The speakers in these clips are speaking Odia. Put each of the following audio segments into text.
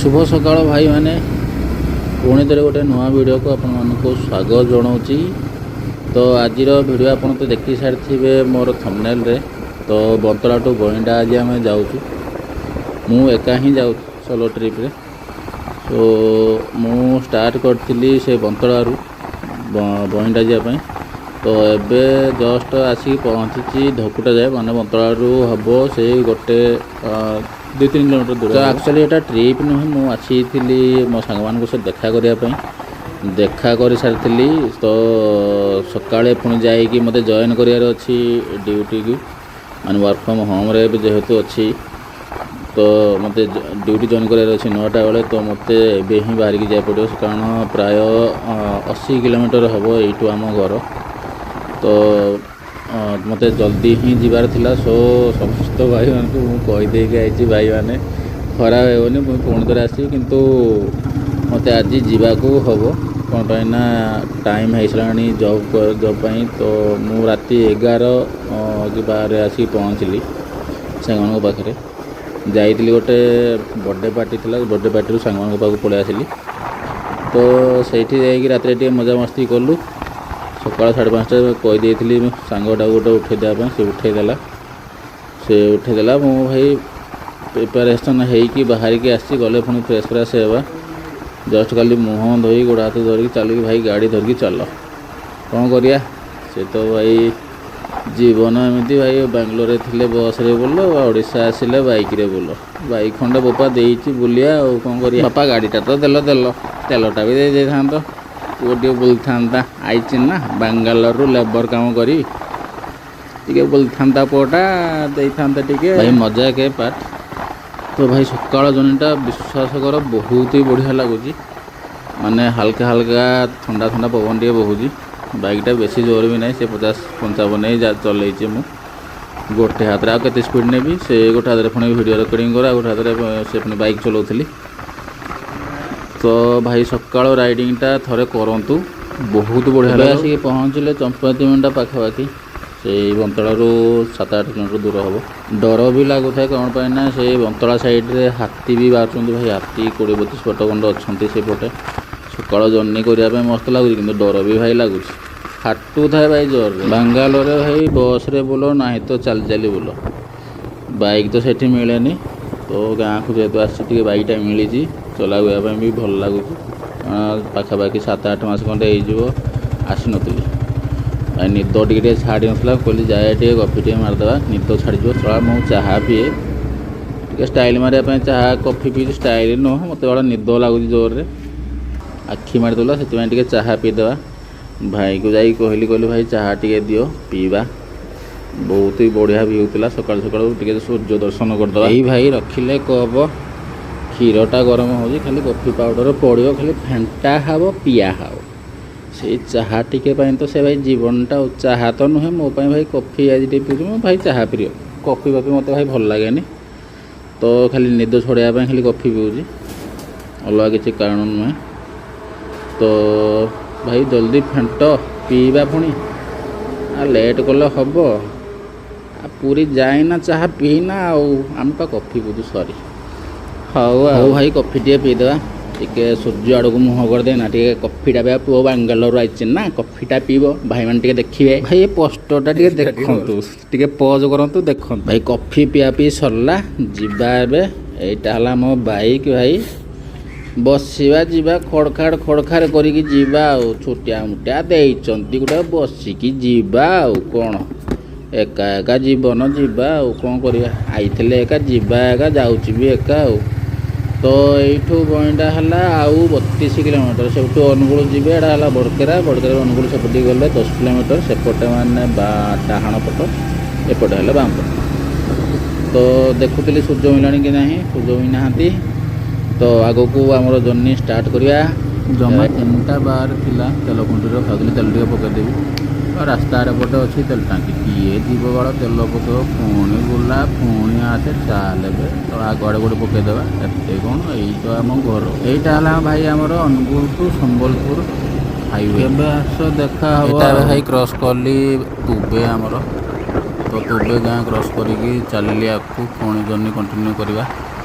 ଶୁଭ ସକାଳ ଭାଇମାନେ। ପୁଣି ଥରେ ଗୋଟେ ନୂଆ ଭିଡ଼ିଓକୁ ଆପଣମାନଙ୍କୁ ସ୍ୱାଗତ ଜଣାଉଛି। ତ ଆଜିର ଭିଡ଼ିଓ ଆପଣ ତ ଦେଖି ସାରିଥିବେ ମୋର ଥମ୍ବନେଲ୍ରେ। ତ ବନ୍ତଳା ଟୁ ବଇଣ୍ଡା ଆଜି ଆମେ ଯାଉଛୁ। ମୁଁ ଏକା ହିଁ ଯାଉଛି ସୋଲୋ ଟ୍ରିପ୍ରେ। ତ ମୁଁ ଷ୍ଟାର୍ଟ କରିଥିଲି ସେ ବନ୍ତଳାରୁ ବଇଣ୍ଡା ଯିବା ପାଇଁ। ତ ଏବେ ଜଷ୍ଟ ଆସିକି ପହଞ୍ଚିଛି ଧକୁଟା ଯାଏ, ମାନେ ବନ୍ତଳାରୁ ହେବ ସେଇ ଗୋଟେ 2-3 କିଲୋମିଟର ଦୂର। ତ ଆକ୍ଚୁଆଲି ଏଇଟା ଟ୍ରିପ୍ ନୁହେଁ, ମୁଁ ଆସିଥିଲି ମୋ ସାଙ୍ଗମାନଙ୍କ ସହିତ ଦେଖା କରିବା ପାଇଁ। ଦେଖା କରିସାରିଥିଲି, ତ ସକାଳେ ପୁଣି ଯାଇକି ମୋତେ ଜଏନ୍ କରିବାର ଅଛି ଡ୍ୟୁଟିକୁ, ମାନେ ୱାର୍କ ଫ୍ରମ୍ ହୋମ୍ରେ ଏବେ ଯେହେତୁ ଅଛି। ତ ମୋତେ ଡ୍ୟୁଟି ଜଏନ୍ କରିବାର ଅଛି 9ଟା ବେଳେ। ତ ମୋତେ ଏବେ ହିଁ ବାହାରିକି ଯିବାକୁ ପଡ଼ିବ, କାରଣ ପ୍ରାୟ 80 କିଲୋମିଟର ହେବ ଏଇଠୁ ଆମ ଘର। ତ ମୋତେ ଜଲ୍ଦି ହିଁ ଯିବାର ଥିଲା। ସୋ ସମସ୍ତ ଭାଇମାନଙ୍କୁ ମୁଁ କହିଦେଇକି ଆଇଛି, ଭାଇମାନେ, ଖରାପ ହେବନି, ମୁଁ ପୁଣି ଥରେ ଆସିବି, କିନ୍ତୁ ମୋତେ ଆଜି ଯିବାକୁ ହେବ। କ'ଣ ପାଇଁ ନା ଟାଇମ୍ ହେଇସାରିଲାଣି ଜବ୍ ପାଇଁ। ତ ମୁଁ ରାତି 11 କି 12ରେ ଆସିକି ପହଞ୍ଚିଲି ସାଙ୍ଗମାନଙ୍କ ପାଖରେ। ଯାଇଥିଲି, ଗୋଟେ ବର୍ଥଡ଼େ ପାର୍ଟି ଥିଲା, ବର୍ଥଡ଼େ ପାର୍ଟିରୁ ସାଙ୍ଗମାନଙ୍କ ପାଖକୁ ପଳେଇ ଆସିଲି। ତ ସେଇଠି ଯାଇକି ରାତିରେ ଟିକେ ମଜାମସ୍ତି କଲୁ। ସକାଳ 5:30ଟା କହିଦେଇଥିଲି ସାଙ୍ଗଟାକୁ ଗୋଟେ ଉଠେଇ ଦେବା ପାଇଁ, ସେ ଉଠେଇ ଦେଲା। ସେ ଉଠେଇ ଦେଲା। ମୁଁ ଭାଇ ପ୍ରିପାରେସନ୍ ହେଇକି ବାହାରିକି ଆସିଛି। ଗଲେ ପୁଣି ଫ୍ରେଶ୍ ଫ୍ରେଶ୍ ହେବା। ଜଷ୍ଟ ଖାଲି ମୁହଁ ଧୋଇ, ଗୋଡ଼ ହାତ ଧରିକି ଚାଲିକି ଭାଇ ଗାଡ଼ି ଧରିକି ଚାଲ। କ'ଣ କରିବା, ସେ ତ ଭାଇ ଜୀବନ ଏମିତି। ଭାଇ, ବାଙ୍ଗଲୋରରେ ଥିଲେ ବସ୍ରେ ବୁଲ, ଓଡ଼ିଶା ଆସିଲେ ବାଇକ୍ରେ ବୁଲ। ବାଇକ୍ ଖଣ୍ଡେ ବୋପା ଦେଇଛି, ବୁଲିବା ଆଉ କ'ଣ କରିବା। ବାପା, ଗାଡ଼ିଟା ତ ଦେଲ ଦେଲ, ତେଲଟା ବି ଦେଇ ଦେଇଥାନ୍ତ, ପୁଅ ଟିକେ ବୁଲିଥାନ୍ତା। ଆଇଛି ନା ବାଙ୍ଗାଲୋରରୁ ଲେବର କାମ କରି, ଟିକେ ବୁଲିଥାନ୍ତା ପୁଅଟା, ଦେଇଥାନ୍ତା ଟିକେ। ଭାଇ, ମଜା କେ ପାର୍ଟ। ତ ଭାଇ, ସକାଳ ଜର୍ଣ୍ଣିଟା ବିଶ୍ୱାସ କର ବହୁତ ହି ବଢ଼ିଆ ଲାଗୁଛି। ମାନେ ହାଲକା ହାଲକା ଥଣ୍ଡା ଥଣ୍ଡା ପବନ ଟିକେ ବହୁଛି। ବାଇକ୍ଟା ବେଶୀ ଜୋର ବି ନାହିଁ, ସେ 50-55 ହିଁ ଚଲେଇଛି ମୁଁ। ଗୋଟେ ହାତରେ ଆଉ କେତେ ସ୍ପିଡ଼ ନେବି? ସେ ଗୋଟେ ହାତରେ ପୁଣି ଭିଡ଼ିଓ ରେକର୍ଡ଼ିଂ କର, ଆଉ ଗୋଟେ ହାତରେ ସେ ପୁଣି ବାଇକ୍ ଚଲାଉଥିଲି। ତ ଭାଇ, ସକାଳ ରାଇଡ଼ିଂଟା ଥରେ କରନ୍ତୁ, ବହୁତ ବଢ଼ିଆ ଲାଗେ। ଆସିକି ପହଞ୍ଚିଲେ ଚମ୍ପତି ମୁଣ୍ଡା ପାଖାପାଖି, ସେଇ ବନ୍ତଳାରୁ 7-8 କିଲୋମିଟର ଦୂର ହେବ। ଡର ବି ଲାଗୁଥାଏ, କ'ଣ ପାଇଁ ନା ସେଇ ବନ୍ତଳା ସାଇଡ଼୍ରେ ହାତୀ ବି ବାହାରୁଛନ୍ତି ଭାଇ। ହାତୀ 20-25 ପଟ ଖଣ୍ଡ ଅଛନ୍ତି ସେପଟେ। ସକାଳ ଜର୍ଣ୍ଣି କରିବା ପାଇଁ ମସ୍ତ ଲାଗୁଛି, କିନ୍ତୁ ଡର ବି ଭାଇ ଲାଗୁଛି। ଫାଟୁଥାଏ ଭାଇ ଜୋରରେ। ବାଙ୍ଗାଲୋରରେ ଭାଇ ବସ୍ରେ ବୁଲ, ନାହିଁ ତ ଚାଲି ଚାଲି ବୁଲ, ବାଇକ୍ ତ ସେଠି ମିଳେନି। ତ ଗାଁକୁ ଯେହେତୁ ଆସିଛି, ଟିକେ ବାଇକ୍ଟା ମିଳିଛି, ଚଲାଇବା ପାଇଁ ବି ଭଲ ଲାଗୁଛି, କାରଣ ପାଖାପାଖି 7-8 ମାସ ଖଣ୍ଡେ ହେଇଯିବ ଆସିନଥିଲି। ଭାଇ, ନିଦ ଟିକେ ଟିକେ ଛାଡ଼ି ନଥିଲା। କହିଲି ଯାଏ ଟିକେ କଫି ଟିକେ ମାରିଦେବା, ନିଦ ଛାଡ଼ିଯିବ। ଚଳା, ମୁଁ ଚାହା ପିଏ, ଟିକେ ଷ୍ଟାଇଲ୍ ମାରିବା ପାଇଁ ଚାହା କଫି ପିଉଛି। ଷ୍ଟାଇଲ୍ ନୁହଁ, ମୋତେ ବଡ଼ ନିଦ ଲାଗୁଛି ଜୋରରେ, ଆଖି ମାରିଦେଲା, ସେଥିପାଇଁ ଟିକେ ଚାହା ପିଇଦେବା। ଭାଇକୁ ଯାଇକି କହିଲି, କହିଲି, ଭାଇ, ଚାହା ଟିକେ ଦିଅ, ପିଇବା। ବହୁତ ହି ବଢ଼ିଆ ଭିଉ ଥିଲା। ସକାଳୁ ସକାଳୁ ଟିକେ ସୂର୍ଯ୍ୟ ଦର୍ଶନ କରିଦେବା। ଏଇ ଭାଇ ରଖିଲେ କପ୍, କ୍ଷୀରଟା ଗରମ ହେଉଛି, ଖାଲି କଫି ପାଉଡ଼ର ପଡ଼ିବ, ଖାଲି ଫେଣ୍ଟା ହେବ, ପିଆ ହେବ। ସେଇ ଚାହା ଟିକେ ପାଇଁ ତ ସେ ଭାଇ ଜୀବନଟା। ଆଉ ଚାହା ତ ନୁହେଁ ମୋ ପାଇଁ ଭାଇ, କଫି ଆଜି ଟିକେ ପିଉଛି। ମୁଁ ଭାଇ ଚାହା ପ୍ରିୟ, କଫି ଫଫି ମୋତେ ଭାଇ ଭଲ ଲାଗେନି। ତ ଖାଲି ନିଦ ଛଡ଼େଇବା ପାଇଁ ଖାଲି କଫି ପିଉଛି, ଅଲଗା କିଛି କାରଣ ନୁହେଁ। ତ ଭାଇ, ଜଲ୍ଦି ଫେଣ୍ଟ, ପିଇବା ପୁଣି। ଆଉ ଲେଟ୍ କଲେ ହେବ? ଆଉ ପୁରୀ ଯାଇନା ଚାହା ପିଇନା? ଆଉ ଆମେ ପା କଫି ପିଉଛୁ, ସରି। ହଉ ହଉ ଭାଇ, କଫି ଟିକେ ପିଇଦେବା। ଟିକେ ସୂର୍ଯ୍ୟ ଆଡ଼କୁ ମୁହଁ କରିଦେ ନା, ଟିକେ କଫିଟା ପିଇବା। ପୁଅ ବାଙ୍ଗାଲୋରରୁ ଆସିଛି ନା, କଫିଟା ପିଇବ। ଭାଇମାନେ ଟିକେ ଦେଖିବେ ଭାଇ, ଏ ପୋଷ୍ଟରଟା ଟିକେ ଦେଖନ୍ତୁ, ଟିକେ ପଜ୍ କରନ୍ତୁ, ଦେଖନ୍ତୁ। ଭାଇ, କଫି ପିଆ ପିଇ ସରିଲା, ଯିବା ଏବେ। ଏଇଟା ହେଲା ମୋ ବାଇକ୍ ଭାଇ, ବସିବା, ଯିବା, ଖଡ଼ଖାଡ଼ ଖଡ଼ଖାଡ଼ କରିକି ଯିବା। ଆଉ ଛୋଟିଆ ମୋଟିଆ ଦେଇଛନ୍ତି ଗୋଟେ, ବସିକି ଯିବା। ଆଉ କ'ଣ, ଏକା ଏକା ଜୀବନ, ଯିବା ଆଉ କ'ଣ କରିବା। ଆଇଥିଲେ ଏକା, ଯିବା ଏକା, ଯାଉଛି ବି ଏକା। ଆଉ ତ ଏଇଠୁ ବଇଣ୍ଡା ହେଲା ଆଉ 32 କିଲୋମିଟର। ସେଠୁ ଅନୁଗୁଳ ଯିବେ, ଏଇଟା ହେଲା ବଡ଼କେରା। ବଡ଼କେରା ଅନୁଗୁଳ ସେପଟିକି ଗଲେ 10 କିଲୋମିଟର ସେପଟେ, ମାନେ ବା ଡାହାଣ ପଟ, ଏପଟେ ହେଲା ବାମ ପଟ। ତ ଦେଖୁଥିଲି ସୂର୍ଯ୍ୟ ମିଲାଣି କି ନାହିଁ, ସୂର୍ଯ୍ୟ ନାହାନ୍ତି। ତ ଆଗକୁ ଆମର ଜର୍ଣ୍ଣି ଷ୍ଟାର୍ଟ କରିବା। ଜମା 3ଟା ବାର ଥିଲା ତେଲ ଖୁଣ୍ଟିର। ଭାବୁଥିଲି ତେଲ ଟିକେ ପକାଇଦେବି। ଆଉ ରାସ୍ତା ଆରପଟେ ଅଛି ତେଲ ଟାଙ୍କି, କିଏ ଯିବ ବାଳ ତେଲ ପକେଇବ? ପୁଣି ବୁଲା, ପୁଣି ଆସେ, ଚାଲେ ବେ। ତ ଆଗ ଆଡ଼େ ଗୋଟେ ପକାଇଦେବା, ଏତେ କ'ଣ? ଏଇ ତ ଆମ ଘର। ଏଇଟା ହେଲା ଭାଇ ଆମର ଅନୁଗୁଳ ଟୁ ସମ୍ବଲପୁର ହାଇୱେ। କେବେ ଆସ, ଦେଖା ହବ। ଏଇଟା ଏବେ ଭାଇ କ୍ରସ୍ କଲି ତୁବେ ଆମର। ତ ତୁବେ ଗାଁ କ୍ରସ୍ କରିକି ଚାଲିଲି ଆଗକୁ, ପୁଣି ଜର୍ଣ୍ଣି କଣ୍ଟିନ୍ୟୁ କରିବା।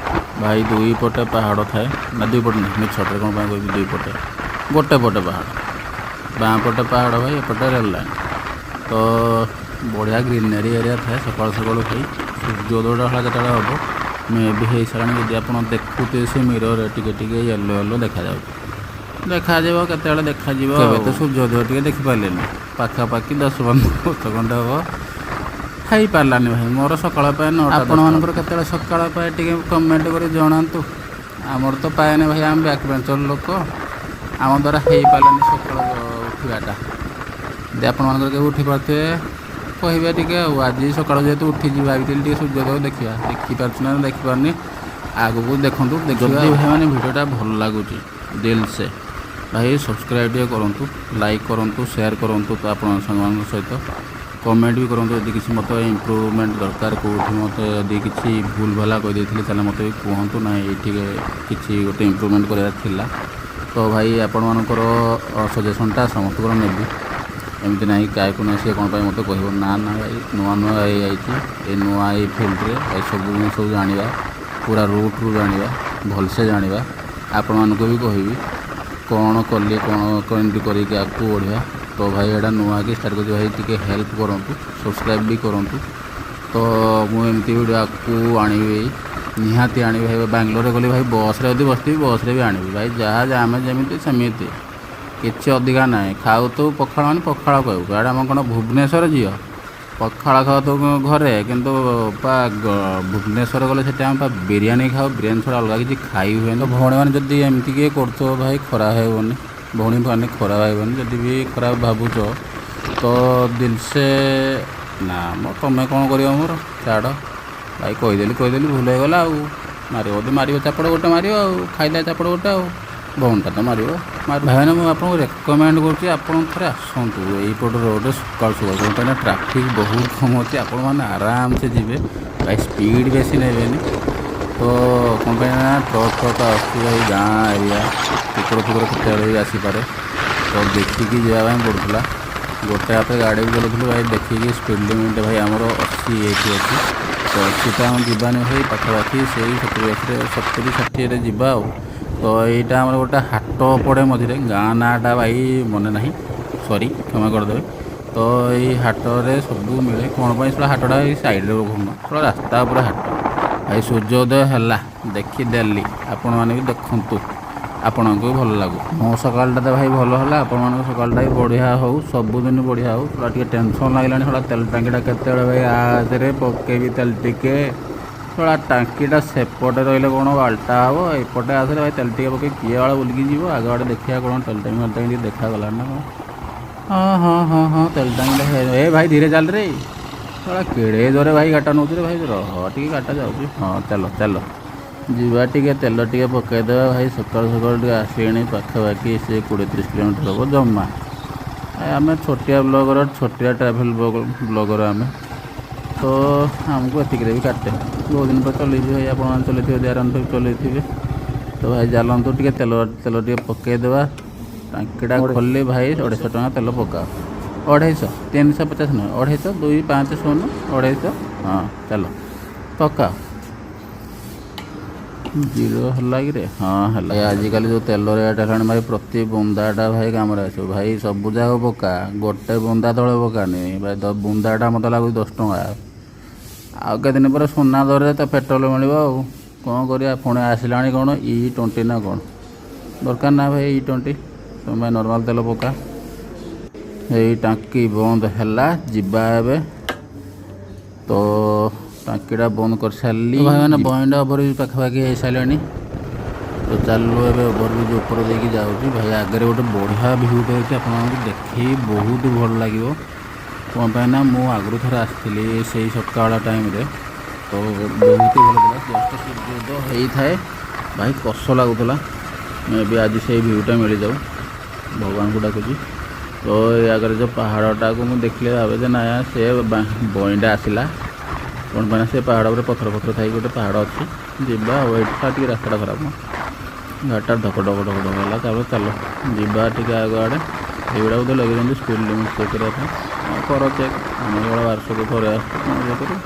ଭାଇ ଦୁଇ ପଟେ ପାହାଡ଼ ଥାଏ ନା, ଦୁଇ ପଟେ ନାହିଁ, ମିଛଟରେ କ'ଣ ପାଇଁ କହିବି ଦୁଇ ପଟେ, ଗୋଟେ ପଟେ ପାହାଡ଼, ବାଁ ପଟେ ପାହାଡ଼ ଭାଇ, ଏପଟେ ରେଲ୍ ଲାଇନ୍। ତ ବଢ଼ିଆ ଗ୍ରିନେରୀ ଏରିଆ ଥାଏ। ସକାଳୁ ସକାଳୁ ଭାଇ ସୂର୍ଯ୍ୟୋଦୟଟା ହେଲା ଯେତେବେଳେ ହେବ, ମେ ବି ହେଇସାରିଲାଣି। ଯଦି ଆପଣ ଦେଖୁଥିବେ ସେ ମିରରରେ ଟିକେ ଟିକେ ୟେଲୋ ୟେଲୋ ଦେଖାଯାଉଛି। ଦେଖାଯିବ କେତେବେଳେ ଦେଖାଯିବ। ଏବେ ତ ସୂର୍ଯ୍ୟୋଦୟ ଟିକେ ଦେଖିପାରିଲିନି, ପାଖାପାଖି 10-15 ବର୍ଷ ଖଣ୍ଡେ ହେବ ହେଇପାରିଲାନି ଭାଇ। ମୋର ସକାଳ ପାଏ 9ଟା। ଆପଣମାନଙ୍କର କେତେବେଳେ ସକାଳ ପାଏ ଟିକେ କମେଣ୍ଟ କରି ଜଣାନ୍ତୁ। ଆମର ତ ପାଏନି ଭାଇ, ଆମେ ବ୍ୟାକ୍ ବେଞ୍ଚର ଲୋକ, ଆମ ଦ୍ୱାରା ହେଇପାରିଲାନି ସକାଳ ଉଠିବାଟା। ଯଦି ଆପଣମାନଙ୍କର କେବେ ଉଠି ପାରୁଥିବେ କହିବେ ଟିକେ। ଆଉ ଆଜି ସକାଳୁ ଯେହେତୁ ଉଠିଯିବି, ଭାବିଥିଲି ଟିକେ ସୂର୍ଯ୍ୟୋଦୟ ଦେଖିବା, ଦେଖିପାରୁଛୁ ନା ଦେଖିପାରୁନି, ଆଗକୁ ଦେଖନ୍ତୁ ଦେଖିବା। ଯଦି ଭାଇମାନେ ଭିଡ଼ିଓଟା ଭଲ ଲାଗୁଛି ଦିଲ ସେ ଭାଇ ସବସ୍କ୍ରାଇବ୍ ଟିକେ କରନ୍ତୁ, ଲାଇକ୍ କରନ୍ତୁ, ସେୟାର କରନ୍ତୁ ତ ଆପଣଙ୍କ ସାଙ୍ଗମାନଙ୍କ ସହିତ, କମେଣ୍ଟ ବି କରନ୍ତୁ। ଯଦି କିଛି ମୋତେ ଇମ୍ପ୍ରୁଭମେଣ୍ଟ ଦରକାର କେଉଁଠି, ମୋତେ ଯଦି କିଛି ଭୁଲ ଭାଲା କହିଦେଇଥିଲି, ତାହେଲେ ମୋତେ ବି କୁହନ୍ତୁ, ନାଇଁ ଏଇଠି କିଛି ଗୋଟେ ଇମ୍ପ୍ରୁଭମେଣ୍ଟ କରିବାର ଥିଲା। ତ ଭାଇ ଆପଣମାନଙ୍କର ସଜେସନ୍ଟା ସମସ୍ତଙ୍କର ନେବି। ଏମିତି ନାହିଁ କାହାକୁ ନାହିଁ ସିଏ କ'ଣ ପାଇଁ ମୋତେ କହିବ। ନା ନା ଭାଇ, ନୂଆ ନୂଆ ହେଇଯାଇଛି ଏ ନୂଆ ଏଇ ଫିଲ୍ଡରେ, ଏସବୁ ଜିନିଷ ଜାଣିବା, ପୁରା ରୁଟ୍ରୁ ଜାଣିବା, ଭଲସେ ଜାଣିବା। ଆପଣମାନଙ୍କୁ ବି କହିବି କ'ଣ କଲି, କ'ଣ କେମିତି କରିକି ଆଗକୁ ବଢ଼ିବା। ତ ଭାଇ ଏଇଟା ନୂଆ କି ଷ୍ଟାର୍ଟ କରୁଛି ଭାଇ, ଟିକେ ହେଲ୍ପ କରନ୍ତୁ, ସବସ୍କ୍ରାଇବ୍ ବି କରନ୍ତୁ। ତ ମୁଁ ଏମିତି ଭିଡ଼ିଓ ଆଗକୁ ଆଣିବି, ନିହାତି ଆଣିବି ଭାଇ। ବାଙ୍ଗଲୋରରେ ଗଲି ଭାଇ, ବସ୍ରେ ଯଦି ବସିଥିବି ବସ୍ରେ ବି ଆଣିବି ଭାଇ। ଯାହା ଯାହା ଆମେ ଯେମିତି ସେମିତି, କିଛି ଅଧିକା ନାହିଁ। ଖାଉଥିବୁ ପଖାଳ ମାନେ ପଖାଳ କହିବୁ। ଇଆଡ଼େ ଆମ କ'ଣ ଭୁବନେଶ୍ୱର ଝିଅ ପଖାଳ ଖାଉଥିବୁ ଘରେ, କିନ୍ତୁ ପା ଭୁବନେଶ୍ୱର ଗଲେ ସେଠି ଆମେ ପା ବିରିୟାନୀ ଖାଉ, ବିରିୟାନୀ ଛଡ଼ା ଅଲଗା କିଛି ଖାଇ ହୁଏନି। ତ ଭଉଣୀମାନେ ଯଦି ଏମିତି କିଏ କରୁଥିବ ଭାଇ, ଖରାପ ହେବନି। ଭଉଣୀ ମାନେ ଖରାପ ଭାବିବନି। ଯଦି ବି ଖରାପ ଭାବୁଛ ତ ଦିଲସେ ନା ମ, ତମେ କ'ଣ କରିବ ମୋର, ଛାଡ଼ ଭାଇ। କହିଦେଲି କହିଦେଲି, ଭୁଲ ହେଇଗଲା। ଆଉ ମାରିବ ଯଦି ମାରିବ, ଚାପଡ଼ ଗୋଟେ ମାରିବ, ଆଉ ଖାଇଲା ଚାପଡ଼ ଗୋଟେ, ଆଉ ଭଉଣୀଟା ତ ମାରିବ ମାରୁ। ଭାଇମାନେ, ମୁଁ ଆପଣଙ୍କୁ ରେକମେଣ୍ଡ କରୁଛି, ଆପଣ ଥରେ ଆସନ୍ତୁ ଏଇପଟ ରୋଡ଼ରେ ସକାଳୁ ସକାଳୁ। କ'ଣ ପାଇଁ ନା ଟ୍ରାଫିକ୍ ବହୁତ କମ୍ ଅଛି, ଆପଣମାନେ ଆରାମସେ ଯିବେ ଭାଇ, ସ୍ପିଡ଼ ବେଶୀ ନେବେନି। ତ କ'ଣ ପାଇଁ ନା ଟ୍ରକ୍ ଫ୍ରକ୍ ଆସୁଛି ଭାଇ, ଗାଁ ଏରିଆ, କୁକୁର ଫୁକୁର କେତେବେଳେ ବି ଆସିପାରେ, ତ ଦେଖିକି ଯିବା ପାଇଁ ପଡ଼ୁଥିଲା। ଗୋଟେ ହାତରେ ଗାଡ଼ି ବି ଚଲାଉଥିଲୁ ଭାଇ ଦେଖିକି। ସ୍ପିଡ଼ ଲିମିଟ୍ ଭାଇ ଆମର 80 ଏଇଠି ଅଛି, ତ 80 ତ ଆମେ ଯିବାନି ଭାଇ, ପାଖାପାଖି ସେଇ 70 80ରେ, 70 60ରେ ଯିବା। ଆଉ ତ ଏଇଟା ଆମର ଗୋଟେ ହାଟ ପଡ଼େ ମଝିରେ, ଗାଁ ନାଁଟା ଭାଇ ମନେ ନାହିଁ, ସରି, କ୍ଷମା କରିଦେବେ। ତ ଏଇ ହାଟରେ ସବୁ ମିଳେ। କ'ଣ ପାଇଁ ଶଳା ହାଟଟା ଏଇ ସାଇଡ଼ରେ ରଖୁନ, ଶଳା ରାସ୍ତା ଉପରେ ହାଟ। ଭାଇ ସୂର୍ଯ୍ୟୋଦୟ ହେଲା, ଦେଖିଦେଲି, ଆପଣମାନେ ବି ଦେଖନ୍ତୁ, ଆପଣଙ୍କୁ ବି ଭଲ ଲାଗୁ। ମୋ ସକାଳଟା ତ ଭାଇ ଭଲ ହେଲା, ଆପଣମାନଙ୍କ ସକାଳଟା ବି ବଢ଼ିଆ ହଉ, ସବୁଦିନ ବଢ଼ିଆ ହଉ। ଶଳା ଟିକେ ଟେନସନ୍ ଲାଗିଲାଣି, ଶଳା ତେଲ ଟାଙ୍କିଟା କେତେବେଳେ ଭାଇ ଆସରେ ପକେଇବି ତେଲ ଟିକେ। ଶଳା ଟାଙ୍କିଟା ସେପଟେ ରହିଲେ କ'ଣ ବାଲଟା ହେବ? ଏପଟେ ଆସିଲେ ଭାଇ ତେଲ ଟିକେ ପକେଇ କିଏ ବାଳ ବୁଲିକି ଯିବ? ଆଗ ଆଡ଼େ ଦେଖିବା କ'ଣ ତେଲ ଟାଙ୍କି ଫେଲ ଟାଙ୍କି ଟିକେ ଦେଖାଗଲାଣି ନା କ'ଣ? ହଁ ହଁ ହଁ ହଁ ତେଲ ଟାଙ୍କିଟା। ଏ ଭାଇ ଧୀରେ ଚାଲ ରେ, ଶଳା କେଡ଼େ ଜୋରେ ଭାଇ ଗାଡ଼ିଟା ନେଉଛି ରେ ଭାଇ। ରହ ଟିକେ, ଗାଡ଼ିଟା ଯାଉଛି। ହଁ, ଚାଲ ଚାଲ, ଯିବା ଟିକେ ତେଲ ଟିକେ ପକେଇଦେବା ଭାଇ। ସକାଳୁ ସକାଳୁ ଟିକେ ଆସିଲେଣି, ପାଖାପାଖି ସେ 20-30 କିଲୋମିଟର ହେବ ଜମା। ଆମେ ଛୋଟିଆ ବ୍ଲଗର, ଛୋଟିଆ ଟ୍ରାଭେଲ୍ ବ୍ଲଗର ଆମେ ତ, ଆମକୁ ଏତିକିରେ ବି କାଟେ। ବହୁତ ଦିନ ପରେ ଚଲେଇଛୁ ଭାଇ, ଆପଣମାନେ ଚଲେଇଥିବେ, ଆରାମ ଚଲେଇଥିବେ। ତ ଭାଇ ଚାଲନ୍ତୁ ଟିକେ ତେଲ ତେଲ ଟିକେ ପକେଇଦେବା। ଟାଙ୍କିଟା ଖୋଲି ଭାଇ 250 ଟଙ୍କା ତେଲ ପକାଅ। 250, 350 ନୁହେଁ, 250, 2 5 0 250। ହଁ, ଚାଲ ପକାଅ। ଜିରୋ ହେଲା କିରେ? ହଁ, ହେଲା। ଆଜିକାଲି ଯେଉଁ ତେଲ ରେଟ୍ ହେଲାଣି ଭାଇ, ପ୍ରତି ବୁନ୍ଦାଟା ଭାଇ କାମରେ ଆସିବ। ଭାଇ ସବୁ ଯାକ ପକା, ଗୋଟେ ବୁନ୍ଦା ତଳେ ପକାନି ଭାଇ। ବୁନ୍ଦାଟା ମୋତେ ଲାଗୁଛି 10 ଟଙ୍କା। ଆଉ କେତେ ଦିନ ପରେ ସୁନା ଦରରେ ତ ପେଟ୍ରୋଲ ମିଳିବ। ଆଉ କ'ଣ କରିବା? ପୁଣି ଆସିଲାଣି କ'ଣ ଇ-20 ନା କ'ଣ? ଦରକାର ନା ଭାଇ ଇ-20, ତୁମେ ନର୍ମାଲ୍ ତେଲ ପକା। ଏଇ ଟାଙ୍କି ବନ୍ଦ ହେଲା, ଯିବା ଏବେ। ତ ଟାଙ୍କିଟା ବନ୍ଦ କରିସାରିଲି ଭାଇମାନେ, ବଇଣ୍ଡା ଓଭରବ୍ରିଜ୍ ପାଖାପାଖି ହେଇସାରିଲାଣି। ତ ଚାଲୁ ଏବେ ଓଭରବ୍ରିଜ୍ ଉପର ଦେଇକି ଯାଉଛି ଭାଇ। ଆଗରେ ଗୋଟେ ବଢ଼ିଆ ଭିୟୁଟେ ଅଛି, ଆପଣମାନଙ୍କୁ ଦେଖେଇ ବହୁତ ଭଲ ଲାଗିବ। କ'ଣ ପାଇଁ ନା ମୁଁ ଆଗରୁ ଥରେ ଆସିଥିଲି ସେଇ ସକାଳ ଟାଇମ୍ରେ, ତ ବହୁତ ହି ଭଲ ଥିଲା। ଜଷ୍ଟ ସୂର୍ଯ୍ୟୋଦୟ ହେଇଥାଏ ଭାଇ, କଷ ଲାଗୁଥିଲା। ଏବେ ଆଜି ସେଇ ଭିୟୁଟା ମିଳିଯାଉ, ଭଗବାନଙ୍କୁ ଡାକୁଛି। ତ ଏ ଆଗରେ ଯେଉଁ ପାହାଡ଼ଟାକୁ ମୁଁ ଦେଖିଲେ ଭାବେ ଯେ ନା ସେ ବଇଣ୍ଡା ଆସିଲା। କ'ଣ ପାଇଁ ନା ସେ ପାହାଡ଼ ଉପରେ ପଥର ଫଥର ଥାଇକି ଗୋଟେ ପାହାଡ଼ ଅଛି। ଯିବା। ଆଉ ଏଇଟା ଟିକେ ରାସ୍ତାଟା ଖରାପ, ଗାଡ଼ିଟା ଧକ ଧକ ଧକ ଧକ ହେଲା। ତାପରେ ଚାଲ ଯିବା ଟିକେ ଆଗ ଆଡ଼େ। ଏଇଗୁଡ଼ା ବୋଧେ ଲଗେଇଛନ୍ତି ସ୍ପିଡ଼ ଲିମିଟ୍ ଚେକ୍ କରିବା ପାଇଁ। ହଁ, କର ଚେକ୍, ଆମେ କେବଳ ବର୍ଷକୁ ଥରେ ଆସୁଛୁ, କ'ଣ ଚେକ୍ କରିବୁ?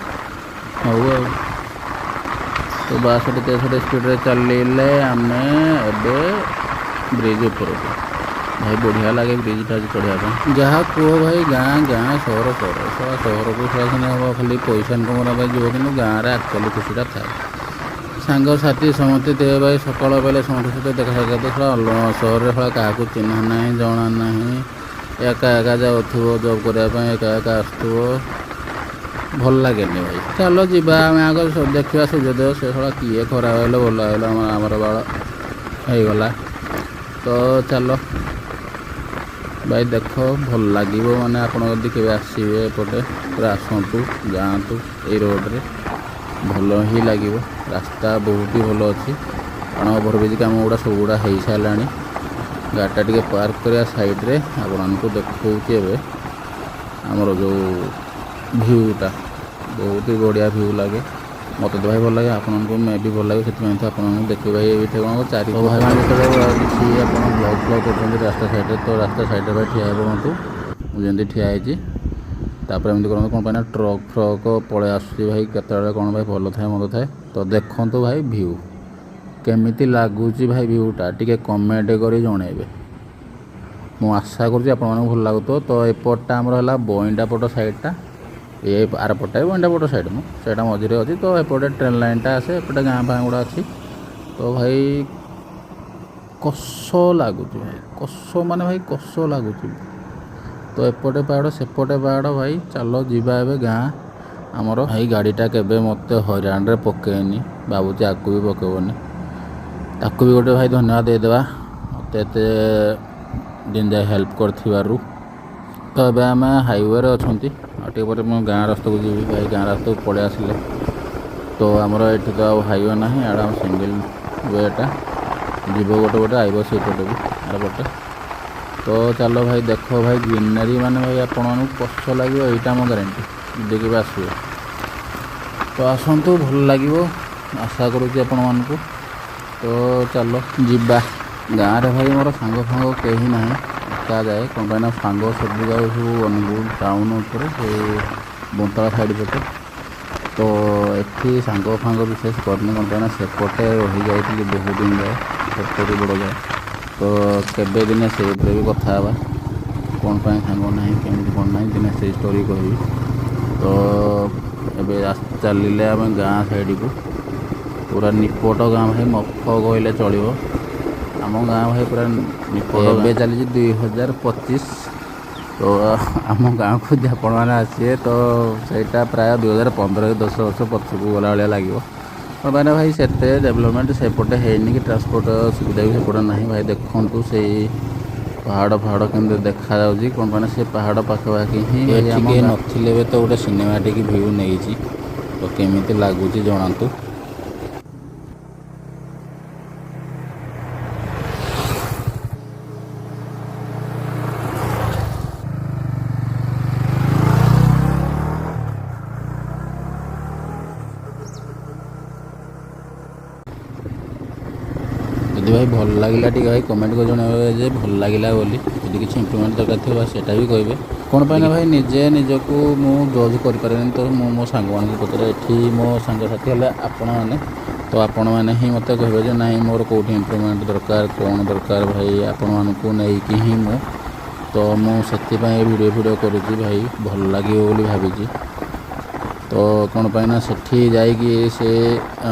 ହଉ, ଆଉ ତ 62 63 ସ୍ପିଡ଼ରେ ଚାଲିଲେ ଆମେ ଏବେ ବ୍ରିଜ୍ ଉପରକୁ। ଭାଇ, ବଢ଼ିଆ ଲାଗେ ବ୍ରିଜ୍ଟା ଆଜି ଚଢ଼ିବା ପାଇଁ। ଯାହା କୁହ ଭାଇ, ଗାଁ ଗାଁ, ସହର ସହର। ଶଳା ସହରକୁ ଶଳା ସିନା ହବ ଖାଲି ପଇସା ଇନକମ୍ କରିବା ପାଇଁ ଯିବ, କିନ୍ତୁ ଗାଁରେ ଆକ୍ଚୁଆଲି ଖୁସିଟା ଥାଏ। ସାଙ୍ଗସାଥି ସମସ୍ତେ ଥିବେ ଭାଇ, ସକାଳ ପାଇଲେ ସମସ୍ତଙ୍କ ସହିତ ଦେଖା ସାକ୍ଷାତ। ଶଳା ସହରରେ ଶଳା କାହାକୁ ଚିହ୍ନା ନାହିଁ, ଜଣା ନାହିଁ। ଏକା ଏକା ଯାଉଥିବ ଜବ୍ କରିବା ପାଇଁ, ଏକା ଏକା ଆସୁଥିବ, ଭଲ ଲାଗେନି ଭାଇ। ଚାଲ ଯିବା ଆମେ ଆଗ ଦେଖିବା ସୂର୍ଯ୍ୟୋଦୟ। ସେ ଶଳା କିଏ ଖରାପ ହେଲେ ଭଲ ହେଲେ ଆମର ବାଳ ହେଇଗଲା। ତ ଚାଲ ଭାଇ, ଦେଖ, ଭଲ ଲାଗିବ। ମାନେ ଆପଣ ଯଦି କେବେ ଆସିବେ ଏପଟେ, ପୁରା ଆସନ୍ତୁ, ଯାଆନ୍ତୁ ଏଇ ରୋଡ଼ରେ, ଭଲ ହିଁ ଲାଗିବ। ରାସ୍ତା ବହୁତ ହି ଭଲ ଅଛି, କାରଣ ଓଭରବ୍ରିଜ୍ କାମ ଗୁଡ଼ା ସବୁଗୁଡ଼ା ହେଇସାରିଲାଣି। ଗାଡ଼ିଟା ଟିକେ ପାର୍କ କରିବା ସାଇଡ଼୍ରେ। ଆପଣମାନଙ୍କୁ ଦେଖାଉଛି ଏବେ ଆମର ଯେଉଁ ଭିଉଟା, ବହୁତ ହି ବଢ଼ିଆ ଭିଉ ଲାଗେ। ମୋତେ ତ ଭାଇ ଭଲ ଲାଗେ, ଆପଣଙ୍କୁ ମେ ବି ଭଲ ଲାଗେ, ସେଥିପାଇଁ ତ ଆପଣଙ୍କୁ ଦେଖିବେ ଭାଇ। ଏଇଠି କ'ଣ ଚାରି ତ ଭାଇମାନେ, ଯେତେବେଳେ କିଛି ଆପଣ ବ୍ଲଗ୍ ଫ୍ଲଗ୍ କରୁଛନ୍ତି ରାସ୍ତା ସାଇଡ଼୍ରେ, ତ ରାସ୍ତା ସାଇଡ଼୍ରେ ଭାଇ ଠିଆ ହେଇ ପଡ଼ନ୍ତୁ, ମୁଁ ଯେମିତି ଠିଆ ହେଇଛି। ତାପରେ ଏମିତି କରନ୍ତୁ, କ'ଣ ପାଇଁ ନା ଟ୍ରକ୍ ଫ୍ରକ୍ ପଳେଇ ଆସୁଛି ଭାଇ କେତେବେଳେ କ'ଣ ଭାଇ, ଭଲ ଥାଏ ମନ୍ଦ ଥାଏ। ତ ଦେଖନ୍ତୁ ଭାଇ, ଭିଉ କେମିତି ଲାଗୁଛି ଭାଇ, ଭିଉଟା ଟିକେ କମେଣ୍ଟ କରି ଜଣେଇବେ। ମୁଁ ଆଶା କରୁଛି ଆପଣମାନଙ୍କୁ ଭଲ ଲାଗୁଥିବ। ତ ଏପଟଟା ଆମର ହେଲା ବଇଣ୍ଡା ପଟ ସାଇଡ଼୍ଟା, ଏ ଆର ପଟଟା ବି ବଇଣ୍ଡା ପଟ ସାଇଡ଼୍, ମୁଁ ସେଇଟା ମଝିରେ ଅଛି। ତ ଏପଟେ ଟ୍ରେନ୍ ଲାଇନ୍ଟା ଆସେ, ଏପଟେ ଗାଁ ଫାଁ ଗୁଡ଼ା ଅଛି। ତ ଭାଇ, କଷ ଲାଗୁଛି ଭାଇ, କଷ ମାନେ ଭାଇ କଷ ଲାଗୁଛି। ତ ଏପଟେ ପାହାଡ଼, ସେପଟେ ପାହାଡ଼ ଭାଇ। ଚାଲ ଯିବା ଏବେ ଗାଁ ଆମର। ଭାଇ, ଗାଡ଼ିଟା କେବେ ମୋତେ ହଇରାଣରେ ପକେଇନି, ଭାବୁଛି ଆଗକୁ ବି ପକେଇବନି। ତାକୁ ବି ଗୋଟେ ଭାଇ ଧନ୍ୟବାଦ ଦେଇଦେବା, ମୋତେ ଏତେ ଦିନ ଯାଏ ହେଲ୍ପ କରିଥିବାରୁ। ତ ଏବେ ଆମେ ହାଇୱେରେ ଅଛନ୍ତି, ଆଉ ଟିକେ ପରେ ମୁଁ ଗାଁ ରାସ୍ତାକୁ ଯିବି ଭାଇ। ଗାଁ ରାସ୍ତାକୁ ପଳେଇ ଆସିଲେ ତ ଆମର ଏଠି ତ ଆଉ ହାଇୱେ ନାହିଁ, ଆଡ଼େ ଆମ ସିଙ୍ଗିଲ୍ ୱେଟା ଯିବ, ଗୋଟେ ଗୋଟେ ଆଇବ ସେଇପଟେ ବି ଆରପଟେ। ତ ଚାଲ ଭାଇ, ଦେଖ ଭାଇ ଗ୍ରିନାରୀ, ମାନେ ଭାଇ ଆପଣମାନଙ୍କୁ କଷ ଲାଗିବ, ଏଇଟା ମୋ ଗ୍ୟାରେଣ୍ଟି। ଯଦି କେବେ ଆସିବେ ତ ଆସନ୍ତୁ, ଭଲ ଲାଗିବ ଆଶା କରୁଛି ଆପଣମାନଙ୍କୁ। ତ ଚାଲ ଯିବା ଗାଁରେ। ଭାଇ, ମୋର ସାଙ୍ଗ ଫାଙ୍ଗ କେହି ନାହିଁ, ଏକା ଯାଏ। କ'ଣ ପାଇଁ ନା ସାଙ୍ଗ ସବୁ ଯାଉ ସବୁ ଅନୁଗୁଳ ଟାଉନ୍ ଉପରେ, ସେଇ ବନ୍ତଳା ସାଇଡ଼୍ ପଟେ। ତ ଏଠି ସାଙ୍ଗ ଫାଙ୍ଗ ବିଶେଷ କରିନି, କ'ଣ ପାଇଁ ନା ସେପଟେ ରହିଯାଇଥିଲି ବହୁତ ଦିନ ଯାଏ, ଛୋଟରୁ ବଡ଼ ଯାଏ। ତ କେବେ ଦିନେ ସେଇ ଉପରେ ବି କଥା ହେବା, କ'ଣ ପାଇଁ ସାଙ୍ଗ ନାହିଁ, କେମିତି କ'ଣ ନାହିଁ, ଦିନେ ସେଇ ଷ୍ଟୋରି କହିବି। ତ ଏବେ ଚାଲିଲେ ଆମେ ଗାଁ ସାଇଡ଼କୁ। ପୁରା ନିପଟ ଗାଁ ଭାଇ, ମଫ କହିଲେ ଚଳିବ ଆମ ଗାଁ ଭାଇ, ପୁରା ନିପଟ। ଏବେ ଚାଲିଛି 2025। ତ ଆମ ଗାଁକୁ ଯଦି ଆପଣମାନେ ଆସିବେ, ତ ସେଇଟା ପ୍ରାୟ 2015, 10 ବର୍ଷ ପଛକୁ ଗଲା ଭଳିଆ ଲାଗିବ। କ'ଣ ପାଇଁ ନା ଭାଇ, ସେତେ ଡେଭଲପମେଣ୍ଟ ସେପଟେ ହେଇନି କି ଟ୍ରାନ୍ସପୋର୍ଟ ସୁବିଧା ବି ସେପଟେ ନାହିଁ। ଭାଇ, ଦେଖନ୍ତୁ ସେଇ ପାହାଡ଼ ଫାହାଡ଼ କେମିତି ଦେଖାଯାଉଛି। କ'ଣ ପାଇଁ ନା ସେ ପାହାଡ଼ ପାଖାପାଖି ହିଁ ଏଠି କେହି ନଥିଲେ ବି ତ ଗୋଟେ ସିନେମାଟିକ୍ ଭିଉ ନେଇଛି। ତ କେମିତି ଲାଗୁଛି ଜଣାନ୍ତୁ। ଯଦି ଭାଇ ଭଲ ଲାଗିଲା, ଟିକେ ଭାଇ କମେଣ୍ଟ କରି ଜଣାଇବେ ଯେ ଭଲ ଲାଗିଲା ବୋଲି। ଯଦି କିଛି ଇମ୍ପ୍ରୁଭମେଣ୍ଟ ଦରକାର ଥିବ, ସେଇଟା ବି କହିବେ। କ'ଣ ପାଇଁ ନା ଭାଇ, ନିଜେ ନିଜକୁ ମୁଁ ଜଜ୍ କରିପାରେନି, ତ ମୁଁ ମୋ ସାଙ୍ଗମାନଙ୍କୁ ପଚାରେ। ଏଠି ମୋ ସାଙ୍ଗସାଥି ହେଲେ ଆପଣମାନେ, ତ ଆପଣମାନେ ହିଁ ମୋତେ କହିବେ ଯେ ନାଇଁ, ମୋର କେଉଁଠି ଇମ୍ପ୍ରୁଭମେଣ୍ଟ ଦରକାର, କ'ଣ ଦରକାର। ଭାଇ, ଆପଣମାନଙ୍କୁ ନେଇକି ହିଁ ମୁଁ ତ ମୁଁ ସେଥିପାଇଁ ଭିଡ଼ିଓ ଫିଡ଼ିଓ କରୁଛି ଭାଇ, ଭଲ ଲାଗିବ ବୋଲି ଭାବିଛି। ତ କ'ଣ ପାଇଁ ନା ସେଠି ଯାଇକି ସେ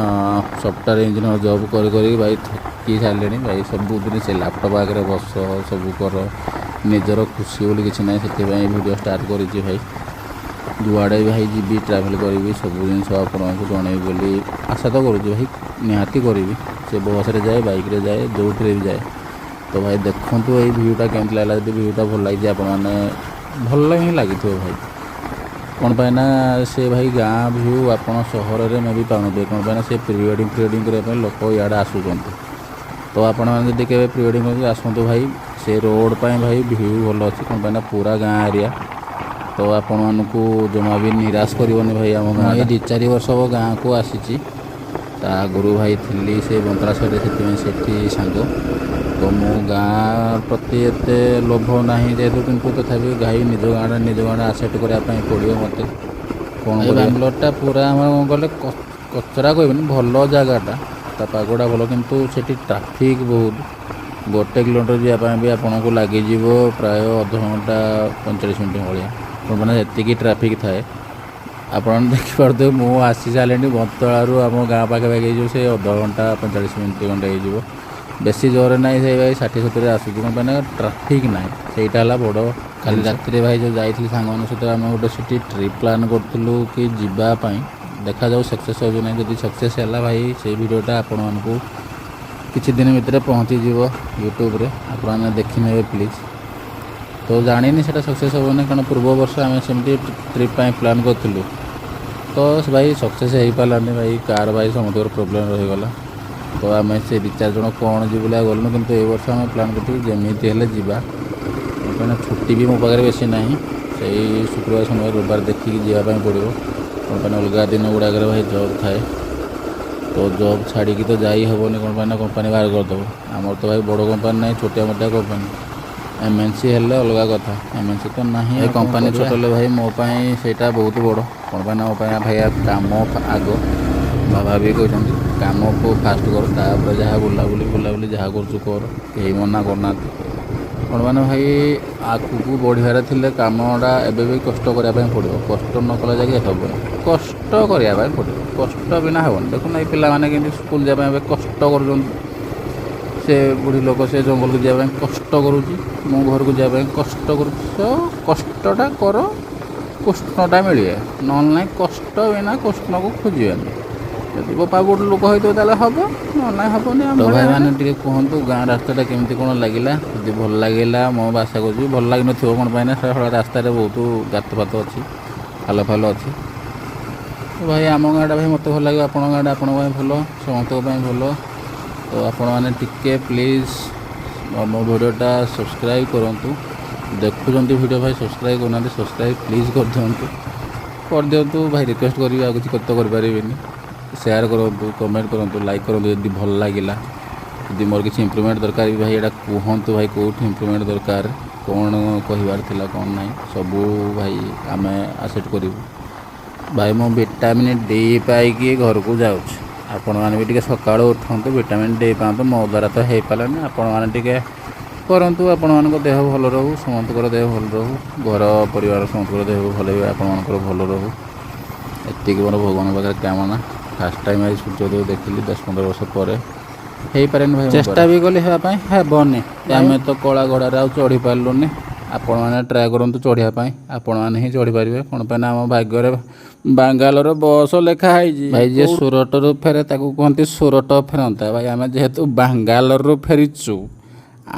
ସଫ୍ଟୱେର୍ ଇଞ୍ଜିନିୟର ଜବ୍ କରି କରି ଭାଇ ଥକି ସାରିଲେଣି ଭାଇ। ସବୁଦିନ ସେ ଲାପଟପ୍ ଆଗରେ ବସ, ସବୁ କର, ନିଜର ଖୁସି ବୋଲି କିଛି ନାହିଁ। ସେଥିପାଇଁ ଭିଡ଼ିଓ ଷ୍ଟାର୍ଟ କରିଛି ଭାଇ। ଯୁଆଡ଼େ ଭାଇ ଯିବି, ଟ୍ରାଭେଲ୍ କରିବି, ସବୁ ଜିନିଷ ଆପଣଙ୍କୁ ଜଣେଇବି ବୋଲି ଆଶା ତ କରୁଛି ଭାଇ, ନିହାତି କରିବି। ସେ ବସ୍ରେ ଯାଏ, ବାଇକ୍ରେ ଯାଏ, ଯେଉଁଥିରେ ବି ଯାଏ। ତ ଭାଇ, ଦେଖନ୍ତୁ ଏଇ ଭିୟୁଟା କେମିତି ଲାଗିଲା। ଯଦି ଭିୟୁଟା ଭଲ ଲାଗିଛି ଆପଣମାନେ, ଭଲ ହିଁ ଲାଗିଥିବ ଭାଇ। କ'ଣ ପାଇଁ ନା ସେ ଭାଇ ଗାଁ ଭିୟୁ ଆପଣ ସହରରେ ମେ ବି ପାଉନଥିବେ। କ'ଣ ପାଇଁ ନା ସେ ପ୍ରି ୱେଡ଼ିଂ ଫ୍ରି ୱେଡ଼ିଂ କରିବା ପାଇଁ ଲୋକ ଇଆଡ଼େ ଆସୁଛନ୍ତି। ତ ଆପଣମାନେ ଯଦି କେବେ ପ୍ରି ୱେଡ଼ିଂ କରନ୍ତି, ଆସନ୍ତୁ ଭାଇ। ସେ ରୋଡ଼ ପାଇଁ ଭାଇ ଭିୟୁ ଭଲ ଅଛି। କ'ଣ ପାଇଁ ନା ପୁରା ଗାଁ ଏରିଆ, ତ ଆପଣମାନଙ୍କୁ ଜମା ବି ନିରାଶ କରିବନି ଭାଇ ଆମ ଗାଁ। ଏଇ 2-4 ବର୍ଷ ହେବ ଗାଁକୁ ଆସିଛି, ତା ଆଗରୁ ଭାଇ ଥିଲି ସେ ବନ୍ତଳା ସାଇଡ଼ରେ, ସେଥିପାଇଁ ସେଠି ସାଙ୍ଗ। ତ ମୁଁ ଗାଁ ପ୍ରତି ଏତେ ଲୋଭ ନାହିଁ ଯେହେତୁ, କିନ୍ତୁ ତଥାପି ଭାଇ ନିଜ ଗାଁଟା ନିଜ ଗାଁଟା ଆକ୍ସେପ୍ଟ କରିବା ପାଇଁ ପଡ଼ିବ ମୋତେ। କ'ଣ, ବାଙ୍ଗଲୋରଟା ପୁରା ଆମର କ'ଣ କଲେ କଚରା କହିବେନି, ଭଲ ଜାଗାଟା, ତା ପାଗଟା ଭଲ, କିନ୍ତୁ ସେଠି ଟ୍ରାଫିକ୍ ବହୁତ। 1 କିଲୋମିଟର ଯିବା ପାଇଁ ବି ଆପଣଙ୍କୁ ଲାଗିଯିବ ପ୍ରାୟ ଅଧଘଣ୍ଟା 45 ମିନିଟ୍ ଭଳିଆ, ମାନେ ଏତିକି ଟ୍ରାଫିକ୍ ଥାଏ। ଆପଣ ଦେଖିପାରୁଥିବେ, ମୁଁ ଆସି ସାରିଲିଣି ବନ୍ତଳାରୁ, ଆମ ଗାଁ ପାଖାପାଖି ହେଇଯିବ ସେ ଅଧଘଣ୍ଟା 45 ମିନିଟ୍ ଖଣ୍ଡେ ହେଇଯିବ। ବେଶୀ ଜୋରରେ ନାହିଁ, ସେଇ ଭାଇ 60-70 ଆସୁଛି। କ'ଣ ପାଇଁ ନା ଟ୍ରାଫିକ୍ ନାହିଁ, ସେଇଟା ହେଲା ବଡ଼। କାଲି ରାତିରେ ଭାଇ ଯେଉଁ ଯାଇଥିଲି ସାଙ୍ଗମାନଙ୍କ ସହିତ, ଆମେ ଗୋଟେ ସେଠି ଟ୍ରିପ୍ ପ୍ଲାନ୍ କରିଥିଲୁ କି ଯିବା ପାଇଁ। ଦେଖାଯାଉ ସକ୍ସେସ୍ ହେଉଛି ନାହିଁ। ଯଦି ସକ୍ସେସ୍ ହେଲା ଭାଇ, ସେଇ ଭିଡ଼ିଓଟା ଆପଣମାନଙ୍କୁ କିଛି ଦିନ ଭିତରେ ପହଞ୍ଚିଯିବ ୟୁଟ୍ୟୁବରେ, ଆପଣମାନେ ଦେଖିନେବେ ପ୍ଲିଜ୍। ତ ଜାଣିନି ସେଇଟା ସକ୍ସେସ୍ ହେବନି, କାରଣ ପୂର୍ବ ବର୍ଷ ଆମେ ସେମିତି ଟ୍ରିପ୍ ପାଇଁ ପ୍ଲାନ୍ କରିଥିଲୁ, ତ ସେ ଭାଇ ସକ୍ସେସ୍ ହେଇପାରିଲାନି। ଭାଇ କାର୍ ଭାଇ ସମସ୍ତଙ୍କର ପ୍ରୋବ୍ଲେମ୍ ରହିଗଲା, ତ ଆମେ ସେ ଦୁଇ ଚାରି ଜଣ କ'ଣ ଯିବୁ ବୋଲି ଆଉ ଗଲୁନୁ। କିନ୍ତୁ ଏ ବର୍ଷ ଆମେ ପ୍ଲାନ୍ କରିଥିଲୁ ଯେମିତି ହେଲେ ଯିବା, କାହିଁକିନା ଛୁଟି ବି ମୋ ପାଖରେ ବେଶୀ ନାହିଁ। ସେଇ ଶୁକ୍ରବାର, ଶନିବାର, ରବିବାର ଦେଖିକି ଯିବା ପାଇଁ ପଡ଼ିବ। କ'ଣ ପାଇଁ ନା ଅଲଗା ଦିନ ଗୁଡ଼ାକରେ ଭାଇ ଜବ୍ ଥାଏ, ତ ଜବ୍ ଛାଡ଼ିକି ତ ଯାଇ ହେବନି। କ'ଣ ପାଇଁ ନା କମ୍ପାନୀ ବାହାର କରିଦେବ। ଆମର ତ ଭାଇ ବଡ଼ କମ୍ପାନୀ ନାହିଁ, ଛୋଟିଆ ମୋଟିଆ କମ୍ପାନୀ। ଏମ୍ଏନ୍ସି ହେଲେ ଅଲଗା କଥା, ଏମ୍ଏନ୍ସି ତ ନାହିଁ। ଏ କମ୍ପାନୀ ଛୋଟ ହେଲେ ଭାଇ ମୋ ପାଇଁ ସେଇଟା ବହୁତ ବଡ଼। କ'ଣ ପାଇଁ ନା ମୋ ପାଇଁ ଭାଇ କାମ ଆଗ। ବାବା ବି କହିଛନ୍ତି, କାମକୁ ଫାଷ୍ଟ କର, ତାପରେ ଯାହା ବୁଲାବୁଲି ବୁଲାବୁଲି ଯାହା କରୁଛୁ କର, କେହି ମନା କରୁନାହାନ୍ତି। କ'ଣ ମାନେ ଭାଇ ଆଗକୁ ବଢ଼ିବାର ଥିଲେ କାମଟା ଏବେ ବି କଷ୍ଟ କରିବା ପାଇଁ ପଡ଼ିବ। କଷ୍ଟ ନ କଲେ ଯାଇକି ହେବନି, କଷ୍ଟ କରିବା ପାଇଁ ପଡ଼ିବ, କଷ୍ଟ ବିନା ହେବନି। ଦେଖୁନ, ଏଇ ପିଲାମାନେ କେମିତି ସ୍କୁଲ ଯିବା ପାଇଁ ଏବେ କଷ୍ଟ କରୁଛନ୍ତି। ସେ ବୁଢ଼ୀ ଲୋକ ସେ ଜଙ୍ଗଲକୁ ଯିବା ପାଇଁ କଷ୍ଟ କରୁଛି, ମୁଁ ଘରକୁ ଯିବା ପାଇଁ କଷ୍ଟ କରୁଛି। ତ କଷ୍ଟଟା କର, କୃଷ୍ଣଟା ମିଳିବେ, ନହେଲେ ନାହିଁ କଷ୍ଟ ବିନା କୃଷ୍ଣକୁ ଖୋଜିବେନି। ଯଦି ବୋପା ବୁଢ଼ୀ ଲୋକ ହେଇଥିବ ତାହେଲେ ହେବ, ନହେଲେ ନାହିଁ ହେବନି। ତ ଭାଇମାନେ ଟିକେ କୁହନ୍ତୁ, ଗାଁ ରାସ୍ତାଟା କେମିତି କ'ଣ ଲାଗିଲା? ଯଦି ଭଲ ଲାଗିଲା, ମୁଁ ଆଶା କରୁଛି ଭଲ ଲାଗିନଥିବ। କ'ଣ ପାଇଁ ନା ସେ ରାସ୍ତାରେ ବହୁତ ଗାତ ଫାତ ଅଛି, ଖାଲ ଫାଲ ଅଛି। ତ ଭାଇ ଆମ ଗାଁଟା ଭାଇ ମୋତେ ଭଲ ଲାଗିବ, ଆପଣଙ୍କ ଗାଁଟା ଆପଣଙ୍କ ପାଇଁ ଭଲ, ସମସ୍ତଙ୍କ ପାଇଁ ଭଲ। ତ ଆପଣମାନେ ଟିକେ ପ୍ଲିଜ୍ ମୋ ଭିଡ଼ିଓଟା ସବସ୍କ୍ରାଇବ୍ କରନ୍ତୁ। ଦେଖୁଛନ୍ତି ଭିଡ଼ିଓ ଭାଇ, ସବସ୍କ୍ରାଇବ୍ କରୁନାହାନ୍ତି, ସବସ୍କ୍ରାଇବ୍ ପ୍ଲିଜ୍ କରିଦିଅନ୍ତୁ, କରିଦିଅନ୍ତୁ ଭାଇ, ରିକ୍ୱେଷ୍ଟ କରିବି, ଆଉ କିଛି ତ କରିପାରିବିନି। ସେୟାର କରନ୍ତୁ, କମେଣ୍ଟ କରନ୍ତୁ, ଲାଇକ୍ କରନ୍ତୁ ଯଦି ଭଲ ଲାଗିଲା। ଯଦି ମୋର କିଛି ଇମ୍ପ୍ରୁଭମେଣ୍ଟ ଦରକାର ବି ଭାଇ, ଏଇଟା କୁହନ୍ତୁ ଭାଇ, କେଉଁଠି ଇମ୍ପ୍ରୁଭମେଣ୍ଟ ଦରକାର, କ'ଣ କହିବାର ଥିଲା, କ'ଣ ନାହିଁ, ସବୁ ଭାଇ ଆମେ ଆକ୍ସେପ୍ଟ କରିବୁ। ଭାଇ ମୁଁ ଭିଟାମିନ୍ ଡି ପାଇକି ଘରକୁ ଯାଉଛି। ଆପଣମାନେ ବି ଟିକେ ସକାଳୁ ଉଠନ୍ତୁ, ଭିଟାମିନ୍ ଡି ପାଆନ୍ତୁ। ମୋ ଦ୍ୱାରା ତ ହେଇପାରିଲାନି, ଆପଣମାନେ ଟିକେ କରନ୍ତୁ। ଆପଣମାନଙ୍କ ଦେହ ଭଲ ରହୁ, ସମସ୍ତଙ୍କର ଦେହ ଭଲ ରହୁ, ଘର ପରିବାର ସମସ୍ତଙ୍କର ଦେହ ଭଲ ବି ଆପଣମାନଙ୍କର ଭଲ ରହୁ, ଏତିକି ମୋର ଭଗବାନଙ୍କ ପାଖରେ କାମନା। ଫାର୍ଷ୍ଟ ଟାଇମ୍ ଆଜି ସୂର୍ଯ୍ୟୋଦୟ ଦେଖିଲି 10-15 ବର୍ଷ ପରେ। ହେଇପାରେନି ଭାଇ, ଚେଷ୍ଟା ବି କଲି ହେବା ପାଇଁ, ହେବନି। ଆମେ ତ କଳା ଘୋଡ଼ାରେ ଆଉ ଚଢ଼ି ପାରିଲୁନି। ଆପଣମାନେ ଟ୍ରାଏ କରନ୍ତୁ ଚଢ଼ିବା ପାଇଁ, ଆପଣମାନେ ହିଁ ଚଢ଼ିପାରିବେ। କ'ଣ ପାଇଁ ନା ଆମ ଭାଗ୍ୟରେ ବାଙ୍ଗାଲୋର ବସ୍ ଲେଖା ହେଇଛି। ଭାଇ ଯିଏ ସୁରଟରୁ ଫେରେ ତାକୁ କୁହନ୍ତି ସୁରଟ ଫେରନ୍ତା। ଭାଇ ଆମେ ଯେହେତୁ ବାଙ୍ଗାଲୋରରୁ ଫେରିଛୁ,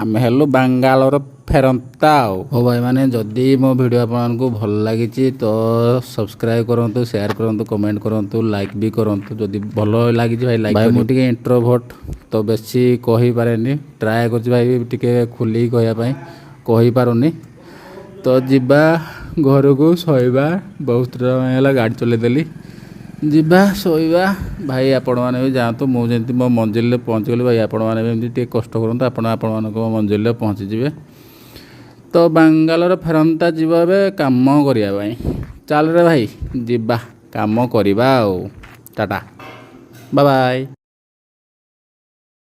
ଆମେ ହେଲୁ ବାଙ୍ଗାଲୋର ଫେରନ୍ତା। ଆଉ ହଉ ଭାଇମାନେ, ଯଦି ମୋ ଭିଡ଼ିଓ ଆପଣମାନଙ୍କୁ ଭଲ ଲାଗିଛି ତ ସବସ୍କ୍ରାଇବ୍ କରନ୍ତୁ, ସେୟାର କରନ୍ତୁ, କମେଣ୍ଟ କରନ୍ତୁ, ଲାଇକ୍ ବି କରନ୍ତୁ। ଯଦି ଭଲ ଲାଗିଛି ଭାଇ ଲାଇକ୍। ଭାଇ ମୁଁ ଟିକେ ଇଣ୍ଟ୍ରୋଭର୍ଟ, ତ ବେଶୀ କହିପାରେନି। ଟ୍ରାଏ କରୁଛି ଭାଇ ଟିକେ ଖୋଲିକି କହିବା ପାଇଁ, କହିପାରୁନି। ତ ଯିବା ଘରକୁ ଶୋଇବା, ବହୁତ ସମୟ ହେଲା ଗାଡ଼ି ଚଲେଇଦେଲି। ଯିବା ଶୋଇବା ଭାଇ, ଆପଣମାନେ ବି ଯାଆନ୍ତୁ। ମୁଁ ଯେମିତି ମୋ ମଞ୍ଜିଲରେ ପହଞ୍ଚିଗଲି ଭାଇ, ଆପଣମାନେ ବି ଏମିତି ଟିକେ କଷ୍ଟ କରନ୍ତୁ, ଆପଣ ଆପଣମାନଙ୍କ ମଞ୍ଜିଲରେ ପହଞ୍ଚିଯିବେ। ତ ବାଙ୍ଗାଲୋର ଫେରନ୍ତା ଯିବ ଏବେ କାମ କରିବା ପାଇଁ। ଚାଲରେ ଭାଇ, ଯିବା କାମ କରିବା ଆଉ। ଟାଟା, ବାଏ।